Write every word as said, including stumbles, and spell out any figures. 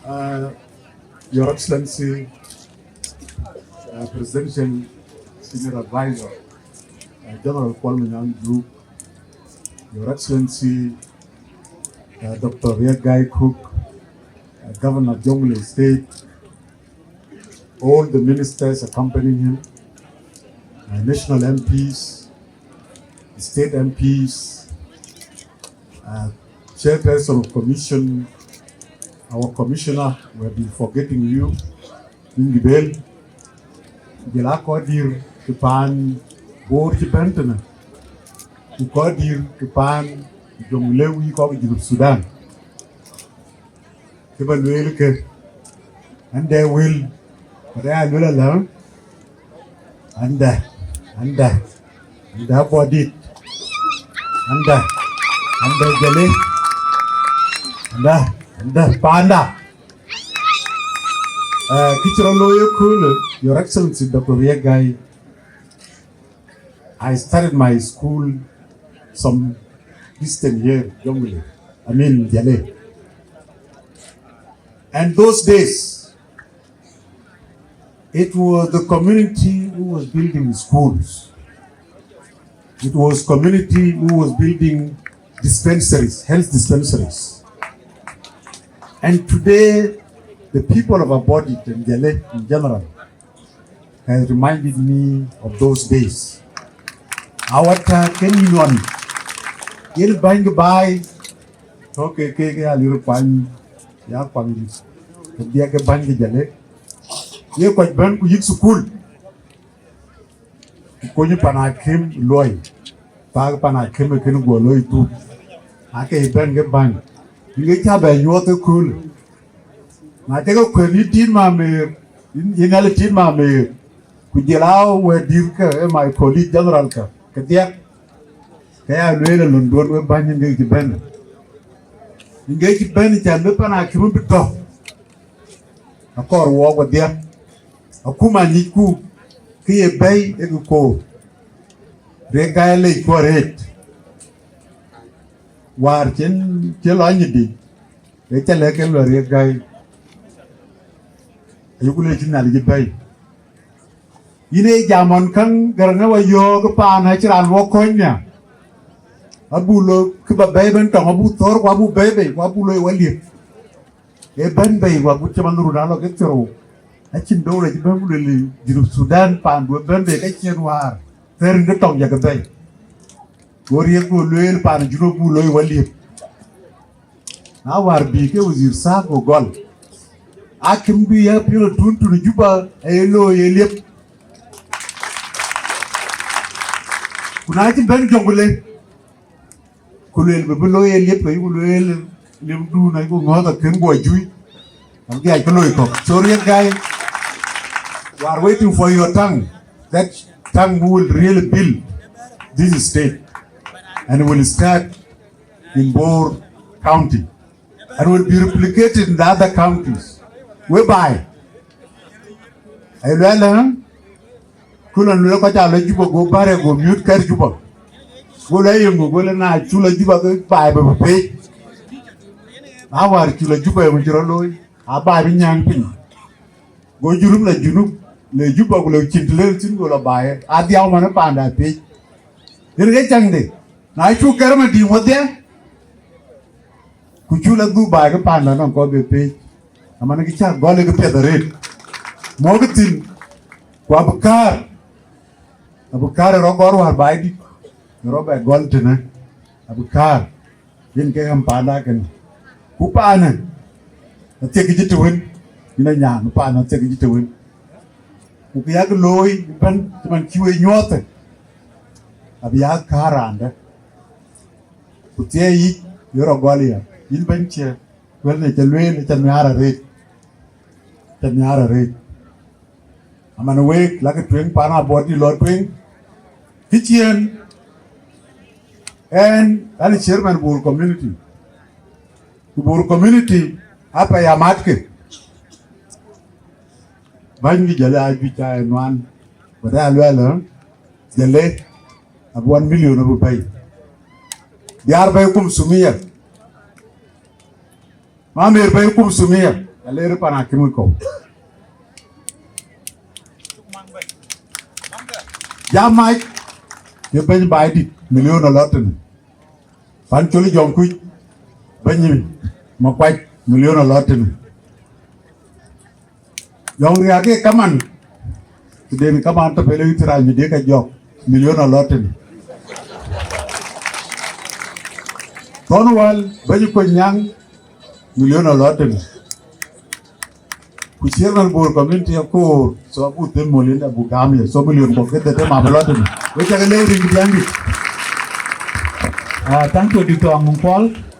Uh, Your Excellency, uh, Presidential Senior Advisor, uh, General Kuol Manyang Juuk, Your Excellency, uh, Doctor Riek Gai Kok, uh, Governor of Jonglei State, all the ministers accompanying him, uh, national M Ps, state M Ps, uh, chairperson of commission, our commissioner, we have been forgetting you, in Gibel, jela kodir ke paan Bor ci bɛ̈n tënë, ku kodir ke paan Jonglei, kɔc Junub Sudan. Kë ba lueel ke, ande wël, kɔc aa lueel alä, ande, ande, ande Bor dït, ande, ande Jale, ande, ande panda. Uh, kë cï rɔt looi ëköölë, Your Excellency Doctor Riek Gai, I started my school some distance here, Jonglei, I mean, Jale. And those days, it was the community who was building schools. It was community who was building dispensaries, health dispensaries. And today, the people of Abodit and Jale in general has reminded me of those days. Awata ken inuan, yen bany ke bai, okay, ke ke alir kwany, ya kwany di, ke dia ke bany ke Jale. Ye kwany ben ku yik sukul. Ku kony pan akim luɔi, pak pan akim ken guɔ loi tu. Ake ben ke bany. Nge cha ben nyuɔth ke kul. Na teke kuen yi tit ma mer, yin ale tit ma mer. Ku jela we dir ke e my colleague general ka, ke dia. Ke ya lueel lon duon we bany nge ci ben. Nge ci ben chan be pan akim bi tɔ. Akɔɔr wɔɔk wedhia, akuma nyicku, kë ye bɛ̈i ë kë koor, Riek Gai lec kuɔ rëët. Wäär cïn cï lɔ nyïdï, ë cä lɛ̈k ke luɔi Riek Gai, ayuku lec cï Nhialic bɛ̈i. Yïn ee jam ɣɔn käŋ gärkë wa yɔ̈ɔ̈k paan acï raan wɔ kɔ̈ny nhial. Abuk lɔ kë ba bɛ̈i ëbën tɔŋ, abuk thɔ̈r ku abuk bɛ̈i bei ku abuk lɔ ë waliep. Ee bɛ̈n bei wagut cï man run alɔ ke thiërou. Acïn dou rɛc bɛ̈n ku lueel Junub Thudan paandu ë bɛ̈n bei ke cïn wäär thɛɛr rin ke tɔŋ jɔkï bɛ̈i. Go Riek go lueel paan Junub buk lɔ ë waliep. Na wäär bï ke wazir Saak go gɔl, akïm bï ya piɔ̈l ë tuntun ë Juba aye looi ye liep. Ku na cï bɛ̈n Jonglei, ku lueel bï bï looi ye liep, ke yï ku lueel liepdun ayï ku ŋɔ̈ɔ̈th akën guɔ jui. Abï dhiac ke looi kɔ̈k. So Riek Gai, we are waiting for your tongue. That tongue who will really build this state and will start in Bor County and will be replicated in the other counties. Whereby, aye lueel, eh? Ku lɔ lueel kɔc aa lɔ Juba go bäär go miöt kɛ̈r Juba. Go lɔ yeŋö, go lɔ na cu lɔ Juba ke baai bɛ bɛ pec. Na wäär cu lɔ Juba yeŋö cï rɔt looi, a baai bï nyääŋ piny. Go Junub la Junub, le Juba ku le cin të lël thïn go lɔ baai, a dhiau man ë paanda pec. Yen ke cäŋde, na cu kɛ̈r Madiŋ wadhie, ku cu lɔ dhuk baai ke paanda nɔŋ kɔc bɛ pec. Aman kë cä gɔl ë kë piɛth arëët. Mɔ̈kë thïn, ku abï kaar, abï kaar ë rɔt gɔ̈ɔ̈r wäär baai dït, ë rɔt bɛ gɔl tënë, abï kaar, yen ke ɣɛm paanda kënë. Ku paanë, athiek cï të wën, yïn anyaŋ paanë athiek cï të wën. Ku kë yak looi ëbɛ̈n cï man cï wek nyuɔɔthë, abï ya kaar raandë. Ku thiëëc yic, ye rɔt gɔl ya, yïn bɛ̈ny cië, wël në cä lueel, cä nhiaar arëët, cä nhiaar arëët. Aman week, lakï tueŋ, paan Abodit lɔ tueŋ, kë ciëën, ɛn, an chairman Bor community. Ku Bor community, apa ya matkë. Bäny kï Jale a juëc ca ë nuan, wɛ̈t aa luɛɛl, eh? Jale, abï one million abï bɛ̈i. Diaar bɛ̈i kum sumia. Ma mɛr bɛ̈i kum sumia, aler pan akïm kɔ̈u. Jam mac, ke bɛ̈ny Baidït, milion alɔ tënë. Pan col Jɔŋkuc, bɛ̈ny Makuac, milion alɔ tënë. Jɔŋ Riak ke kaman, këden kaman tɔ pele witic rac mi diëk ka jɔk, milion alɔ tënë. Thɔn Wäl, bɛ̈ny Kuɔny Nyaŋ, milion alɔ tënë. Ku chairman Bor community akoor, so abuk them mol yen abuk gam ye, so milion kɔ̈k ke dhetem abï lɔ tënë. Wek cak leec rin diäŋdït. Uh, thank you, Doctor Aŋuŋ Kuɔl.